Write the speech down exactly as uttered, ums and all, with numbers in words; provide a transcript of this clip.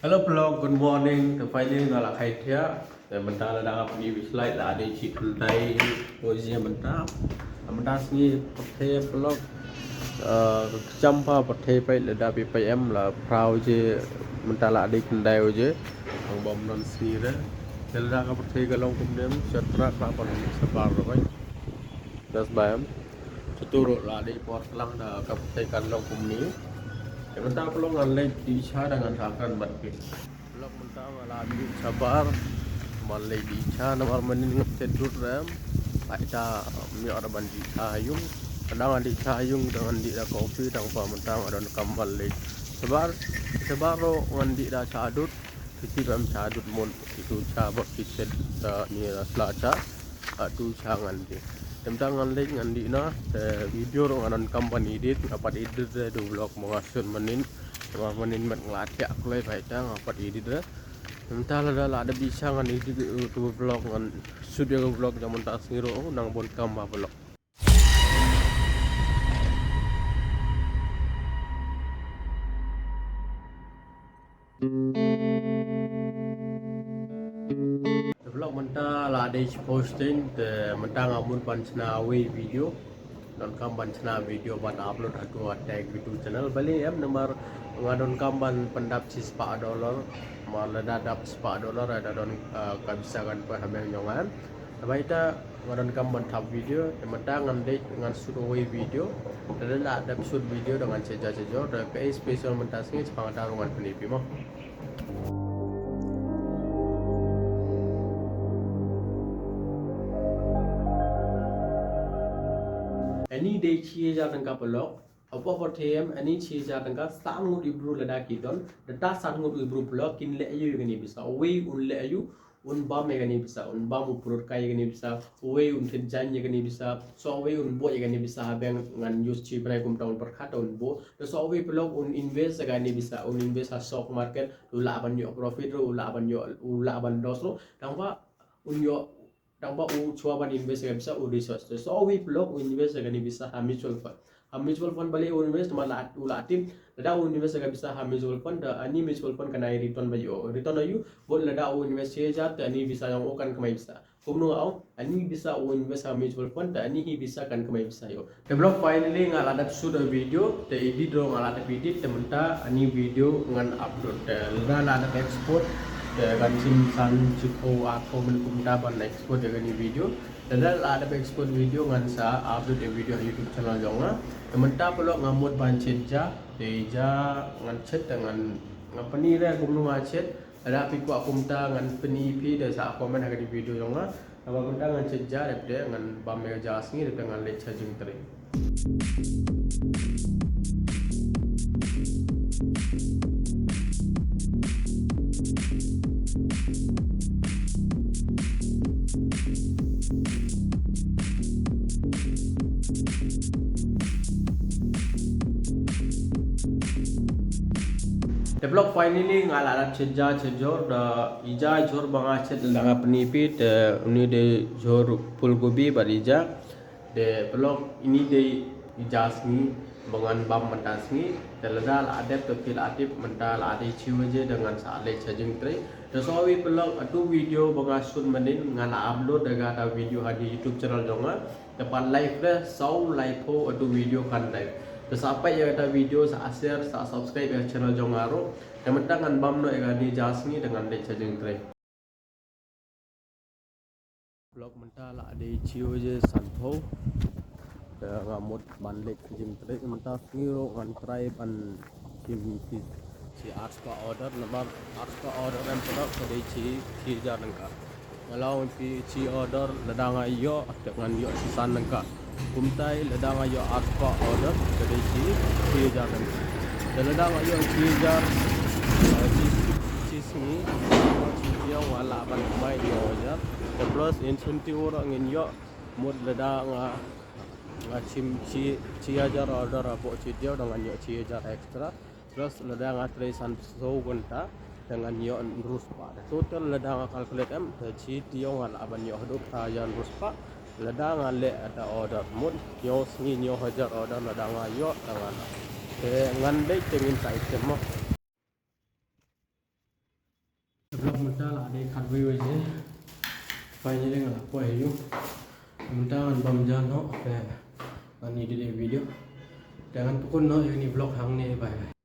Hello vlog, good morning. Te finally nga la khaii thiah. Te mynta lada nga peit slide la dei shi khyndai baje mynta. Mynta sngi pyrthei vlog, eh, ka jam bha pyrthei, peit lada phi peit em, la phra baje mynta la dei khyndai baje. Hangba ym don sngi re. Te lada ka pyrthei ka long kumne, sha trak la ban sabar re bai. Das bai em. Shuh ruh la dei por klang da ka pyrthei kan long kumne. Te mynta vlog ngan leit dih cha da ngan sa kren bad phi. Vlog mynta nga la dih shabar. Ban leit dih cha namar mynnin nga phet dud re em. Ai ta, ym ïoh da ban dih cha ha ïung. Lada ngan dih cha ha ïung da ngan dih da coffee, tang ba mynta nga donkam ban leit shabar. Shabar ruh ngan dih da cha dud. Phi tip em cha dud mut, itu cha ba phi chet da ni da sla cha. Atu cha ngan dih. Te mynta ngan leit ngan dih noh, te video ruh nga donkam ban edit, nga pat edit re da u vlog ba nga shoot mynnin. Namar mynnin met nga la thiah kloi, peit ta nga pat edit re. Te mynta lada la dep dih cha ngan edit, uh, utu u vlog, ngan shoot ïa u vlog jong mynta sngi ruh, nang bun kam ba vlog. Te vlog mynta la dei shi posting, te mynta nga mut ban shna wei video. Donkam ban shna video ban upload ha tu ha Tech Video Channel. Balei em, namar nga donkam ban pyndap shi spah dollar. Namar lada dap spah dollar, lada don, eh, ka pisa kan poi ha bank jong nga. Te ba ita nga donkam ban thap video, te mynta ngan dei ngan shoot wei video. Te lada dep shoot video da ngan shet ja shet jor, te kaei special mynta sngi, shaphang kata ruh ngan pyni phi mo. Ani dei shi hajar tyngka vlog. Hapoh pyrthei em, ani shi hajar tyngka, san ngut i bru lada ki don, da ta san ngut i bru vlog kin leh aïu ïa kane pisa. Uwei un leh aïu, un bam ïa kane pisa, un bam u pyrthei ïa kane pisa, uwei un thied jaiñ ïa kane pisa, sa uwei un buh ïa kane pisa ha bank, ngan use shi bnai kumta un pyrkhat un buh. Te sa uwei vlog un invest ïa kane pisa, un invest ha stock market, u lah ban ïoh profit ruh, u lah ban ïoh, u lah ban loss ruh. Tang ba un ïoh Tang ba u shuwa ban invest ïa ka pisa u research. Te sa uwei vlog u invest ïa kane pisa ha mutual fund. Ha mutual fund balei u invest, namar la u la tip lada u invest ïa ka pisa ha mutual fund, da ani mutual fund kan ai return ba ïoh. Return aïu, bad lada u invest shi hajar, da ani pisa jong u kan kamai pisa. Kumno nga ong, ani pisa u invest ha mutual fund, da ani hi pisa kan kamai pisa ïoh. Te vlog finally nga la dep shoot ïa video, te edit ruh nga la dep edit, te mynta ani video ngan upload. Te lada la dep export, te kan shim san shiphew arphew minit kumta ban export ïa kane video. Te lada la dep export video ngan sa upload ïa video ha YouTube channel jong nga. Te mynta vlog nga mut ban shet ja, te ja ngan shet te ngan, ngan pyni re kumno nga shet. Lada phi kwah kumta ngan pyni phi, te sa comment ha kane video jong nga. Naba mynta ngan shet ja, dep te ngan bam ïa ka ja sngi, dep te ngan leit sha jingtrei. Te vlog finally nga la dep shet ja shet jor, da ija jor ba nga shet lada nga pyni phi, te uni dei jor phulgobi bad ija. Te vlog ini dei ija sngi ba ngan bam mynta sngi. Te lada la dep te phi la tip mynta la dei shi baje da ngan sa leit sha jingtrei. Te sa uwei vlog, atu video ba nga shoot mynnin nga la upload da kata video ha YouTube channel jong nga. Te pat live re saw laiphew atu video kan live. Te sa peit ïa kata video, sa share, sa subscribe ïa channel jong nga ruh. Te mynta ngan bam noh ïa kane ija sngi da ngan leit sha jingtrei. Vlog mynta la dei shi baje sanphew. Te nga mut ban leit jingtrei, mynta sngi ruh ngan try ban shim shi, shi arspah order, namar arspah order em vlog ka dei shi, shi hajar tyngka. Nga la ong phi shi order lada nga ïoh te ngan ïoh shi san tyngka. Kumta lada nga ïoh arspah order ka dei shi, shi hajar tyngka. Te lada nga ïoh shi hajar, eh, shi, shi sngi, shi taïew nga lah ban kamai hynñiew hajar. Te plus incentive ruh ngin ïoh, mut lada nga, nga shim shi, shi hajar order hapoh shi taïew da ngan ïoh shi hajar extra. Plus lada nga trei san saw kynta, te ngan ïoh hynriew spah. Te total lada nga calculate em, te shi taïew nga lah ban ïoh haduh phra hajar hynriew spah. Lada nga leh da order mut, hynñiew sngi hynñiew hajar order lada nga ïoh, te ngan lah. Te ngan leit te ngin sa ïashem mo. Vlog mynta la dei khatwei baje. Finally nga la poi ha ïing. Mynta ngan bam ja noh te ngan edit ïa video. Te ngan pynkut noh ïa kane vlog hangne, bye bye.